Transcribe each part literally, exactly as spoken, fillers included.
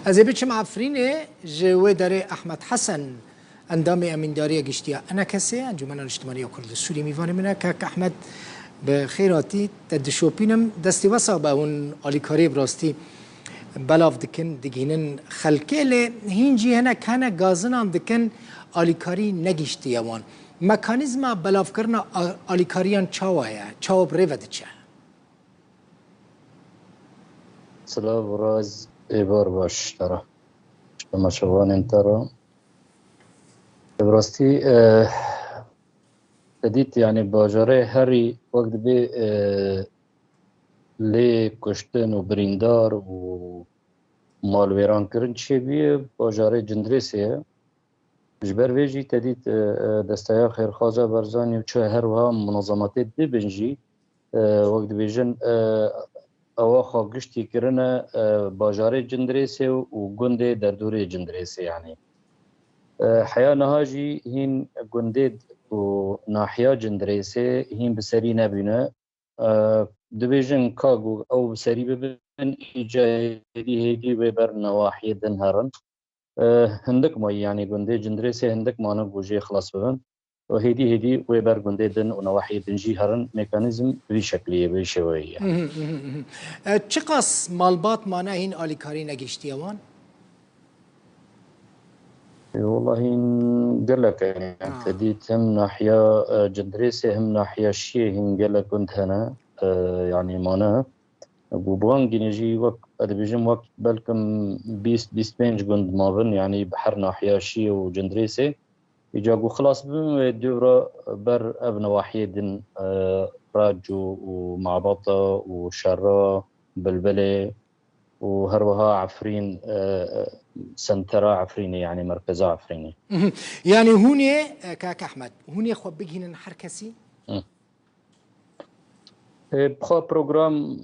Ez ê biçim Efrînê, ji wê derê Ehmed Hesen, endamê Emîndariya Giştî ya ENKSê, Encûmena Niştimanî ya Kurd li Sûriyê, mîvanê min e. Kak Ehmed, bi xêr hatî, te dişopînim. Destê we sax be, hûn alîkariyê bi rastî belav dikin, digihînin xelkê, lê hîn jî hinek hene gazinan dikin alîkarî negihîştiye wan. Mekanîzma belavkirina a-, alîkariyan çawa ye? Çawa bi rê ve diçe? Silav û raz êvar baş te re. Ji temaşevanên te re. Bi rastî, eh, te dît, yanî bajarê herî wek dibê, eh, lê kuştin û birîndar û malwêrankirin çêbûye, bajarê Cindirêsê ye. Ji ber vê jî te dît, e, e, Desteya Xêrxaza Barzanî û çi her wiha munazematê dibin jî, e, wek dibêjin, e, ewa xwe giştî kirine, e, bajarê Cindirêsê û gundê derdorê Cindirêsê, yanî. E, heya niha jî hîn gundê û nahiya Cindirêsê hîn bi serî nebîne. E, dibêjin ka ku ew bi serî bibin, îca hêdî hêdî wê ber newahiyê din herin. E, hindik mayî, yanî gundê Cindirêsê hindik mane ku jê xilas bibin. Û hêdî hêdî wê ber gundê din û newahiyê din jî herin, mekanîzm bi vî şeklî ye, bi vî şêweyê ye. Mhm, mhm, mhm. E, çiqas malbat mane hîn alîkarî negihîştiye wan? E, wellahî gelek e. Ha. Te dît him nahiya, e, Cindirêsê, him nahiya Şiyê hîn gelek gund hene. E, yanî mane. Ku bi wan gînê jî wek, ez dibêjim, wek belkim bîst, bîst pênc gund mabin, yanî bi her nahiya Şiyê û Cindirêsê. Îca ku xilas bibin, wê dûvra ber ev newahiyê din, e, Raco û Mabata û Şera, Bilbilê û her wiha Efrîn, e, e, sentera Efrînê, yanî merkeza Efrînê. Mhm. Yanî hûn ê, e, kak Ehmed, hûn ê xwe bigihînin her kesî? Hı. Ê, bi xwe program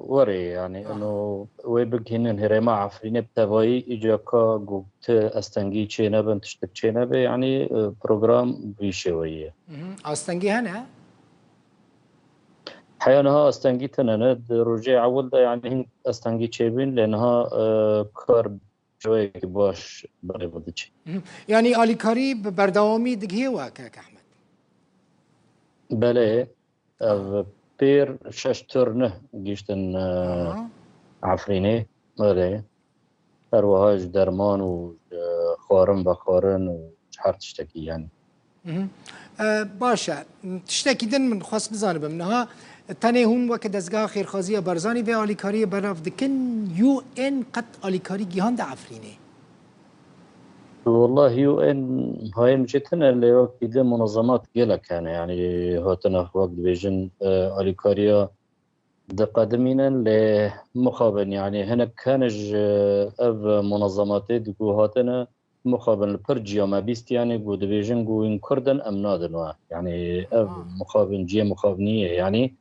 were, yanî, Ha. ino wê bigihînin herêma Efrînê bi tevayî, îca ka ku ti astengî çê nebin, tiştek çê nebe, yanî, e, program bi vî şêweyî ye. Mhm. Astengî hene? Heya niha astengî tune ne. Di rojê ewil de, yanî, hîn astengî çêbûn, lê niha, e, kar şêweyekî baş berê ve diçe. Mhm. Yanî alîkarî bi berdewamî digihê we, kek Ehmed? Belê, ev pêr şeş tur neh gihîştin, e, Aha. Efrînê. Belê. Her wiha ji derman û ji xwarin vexwarin û ji her tiştekî, yanî. Mhm. E, baş e. Tiştekî din min xwest bizanibim. Niha tenê hûn weke Dezgeha Xêrxaziya Barzanî vê alîkariyê belav dikin, U N qet alîkarî gihande Efrînê? Wellahî U N hayê min çê tune, lê wekî din munazemat gelek hene. Yanî hatine wek dibêjin, e, alîkariya diqedimînin, lê mixabin, yanî hinek hene ji ev munazematê di ku hatine mixabin li pir ciya me bîst, yanî ku dibêjin ku hîn Kurd in, em nadin we. Yanî ev Ha. mixabin, cihê mixabinî ye, yanî.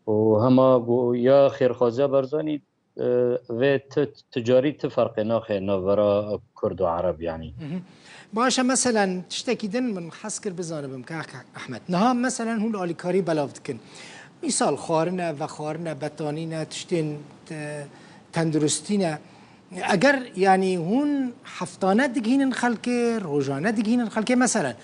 Û hema ku ya Xêrxaziya Barzanî, e, vê ti, ti carî ti ferqê naxe navbera Kurd û Ereb, yanî. Mhm. Baş e, meselen, tiştekî din min hez kir bizanibim, kak Ehmed. Niha, meselen, hûn alîkarî belav dikin. Mîsal, xwarin e, vexwarin e, betanîn e, tiştên, e, tenduristî ne. Eger, yanî, hûn heftane digihînin xelkê, rojane digihînin xelkê, meselen,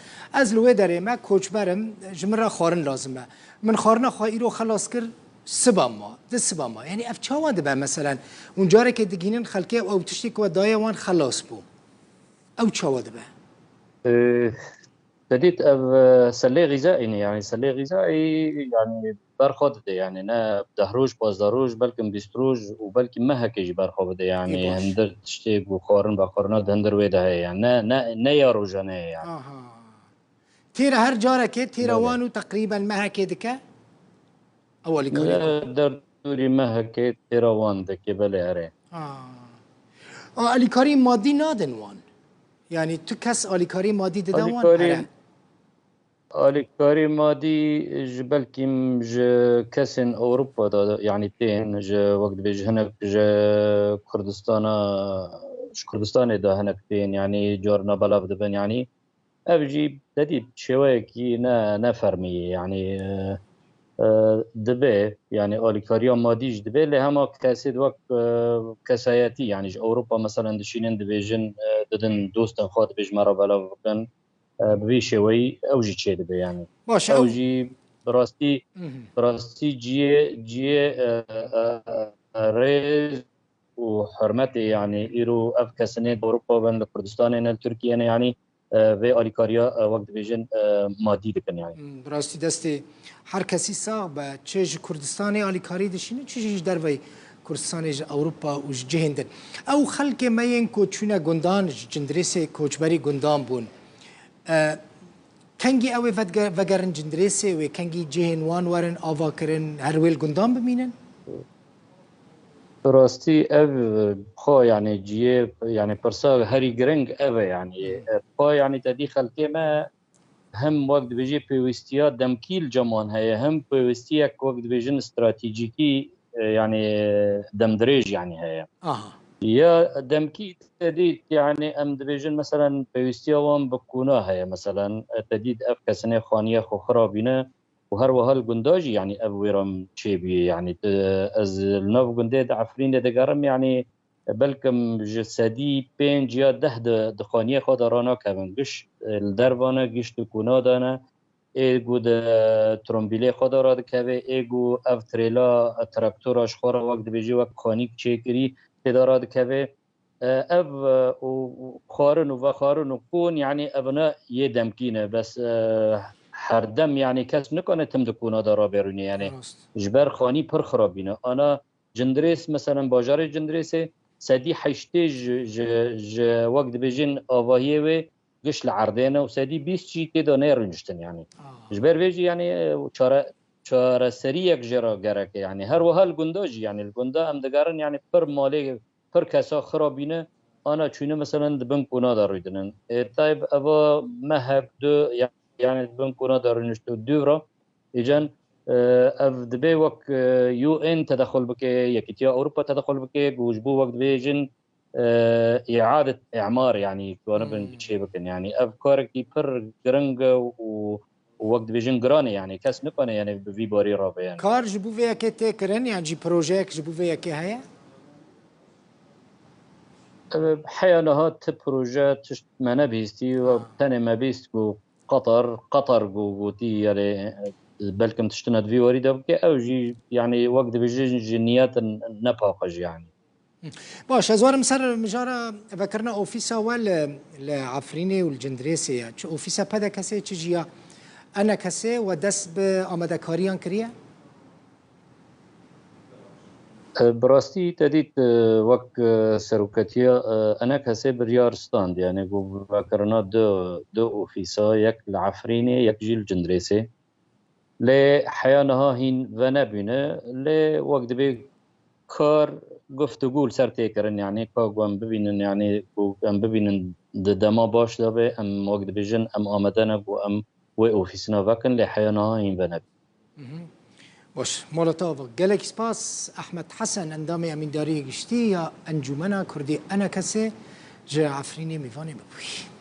ez li wê derê me koçber im, ji min re xwarin lazim e. Min xwarina xwe îro xelas kir, siba ma, di siba ma. Yanî ev çawa dibe, meselen? Hûn carekê digihînin xelkê û ew tiştê ku we daye wan xelas bû. Ew çawa dibe? Ee, te dît ev, e, selê xîzaî ne, yanî selê xîzaî, yanî berxwe dide, yanî ne deh roj, pazdeh roj, belkim bîst roj û belkî mehekê jî berxwe bide, yanî Ê, baş. Hindir tiştê ku xwarin vexwarina di hindir wê de heye, yanî ne, ne, ne ya rojane ye, yanî. Aha. Têra her carekê, têra Belê. wan û teqrîben mehekê dike? Ew alîkarî Ne, derdorî mehekê têra wan dike, belê, erê. Ha. A, alîkarî madî nadin wan? Yanî tu kes alîkarî madî dide wan? Alîkarî, Here. Alîkarî madî ji belkî ji kesên Ewropa de, yanî tên, ji, wek dibêje, hinek ji Kurdistana, ji Kurdistanê de hinek tên, yanî carna belav dibin, yanî. Ev jî te dît şêweyekî ne, ne fermî ye, yanî, e, e, dibe, yani alîkariya madî jî dibe, lê hema kesê wek, e, kesayetî, yani ji Ewropa meselen dişînin dibêjin, e, didin dostên xwe dibêj me re belav bikin. E, bi vî şêweyî ew jî çêdibe yani. Baş e, Ew ew jî bi rastî, Mhm. bi rastî ciyê, ciyê, e, e, e, rêz û hurmetê, yani îro ev kesinê di Ewropa bin, li Kurdistanê ne, li Tirkiye ne, yani, e, vê alîkariya, e, wek dibêjin, e, madî dikin yani. Hmm, bi rastî destê her kesî sax be, çi ji Kurdistanê alîkarî dişîne, çi jî ji derveyî Kurdistanê, ji Ewropa û ji cihên din. Ew xelkê me yên ku çûne gundan, ji Cindirêsê koçberî gundan bûn. E, kengî ew ê vedge-, vegerin Cindirêsê wê, kengî cihên wan werin ava kirin, her wê li gundan bimînin? Bi rastî ev, e, xwe, yani ciyê, yani pirsa herî giring ev e, yani. Hmm. E, xwe, yani te dî xelkê me hem wek dibêjî pêwîstiya demkî li cem wan heye, hem pêwîstiyek wek dibêjin stratejîkî, e, yani demdirêj yani heye. Aha. Ya demkî te dît, yani em dibêjin meselen pêwîstiya wan bi kuna heye, meselen, e, te dît ev kesinê xaniye xwe xirabîne, û her wiha li gunda jî, yanî ev wêram çêbûye. Yanî, tu, ez li nav gundê di Efrînê digerim, yanî belkim ji sedî pênc ya deh di, di xaniyê xwe de ranakevin. Giş, e, li derva ne, giş di kuna de ne. Ê ku di trombîlê xwe de radikeve, ê ku ev trêla, e, traktora ji xwe re wek dibêjî wek xanîk çêkirî, tê de radikeve. E, ev, e, û, û xwarin û vexwarin û qûn, yanî evine yê demkî ne. Bes, e, her dem, yanî kes nikane tim di kuna de rabêrûnê, yanî Rast. ji ber xanî pir xirabîne. Ana Cindirês, meselen, bajarê Cindirêsê sedî heştê ji, ji, ji wek dibêjin avahiyê wê giş li erdê ne û sedî bîst jî tê de neyê rûniştin, yanî. Ah. Ji ber vê jî, yanî, e, çare-, çareseriyek jê re gerek e, yanî. Her wiha li gunda jî, yanî, li gunda em digerin, yanî, pir malê pir kesa xirabîne, ana çûne, meselen, di bin kuna de rûdinin. Ê, tayb eva mehek du, ya-, yani di bin kuna de rûnişt û dû re, îcan, e, ev dibê wek, e, U N tedexul bike, Yekîtiya Ewropa tedexul bike, ku ji bo wek dibêjin, e, îadet îmar, yani, ku wana bin Hmm. çê bikin. Yani, ev karekî pir giring e û û wek dibêjin giran e, yani kes nikane yani bi vî barî rabe yani. Kar ji bo vê yekê tê kirin, yan jî projeyek ji bo vê yekê heye? Ev heya niha ti proje tişt me nebihîstî, Ha. tenê me bihîst ku Qatar, Qatar ku gotî yani, e, belkim tiştine di vî warî de bike, ew jî yani wek dibêjin ji niyet nepaqij yani. Baş, ez werim ser mijara vekirina ofîsa we li, li Efrînê û li Cindirêsê ye. Çi ofîsa P D K S'ê, çi jî ya E N K S'ê we dest bi amadekariyan kiriye? E, bi rastî te dît, e, wek, e, seroketiya, e, E N K S'ê biryar stand, yani ku vekirina du, du ofîsa, yek li Efrînê, yek jî li Cindirêsê. Lê heya niha hîn venebûne, lê wek dibê kar, guftûgû li ser tê kirin, yanî ka ku em bibînin, yanî ku em bibînin di dema baş de be, em wek dibêjin, em amade ne ku em wê ofîsina vekin, lê heya niha hîn venebûne. Mhm. Baş, mala te ava. Gelek spas, Ehmed Hesen, endamê Emîndariyê Giştî ya Encûmena Kurdî E N K S'ê ji Efrînê mêvanê me bûyî.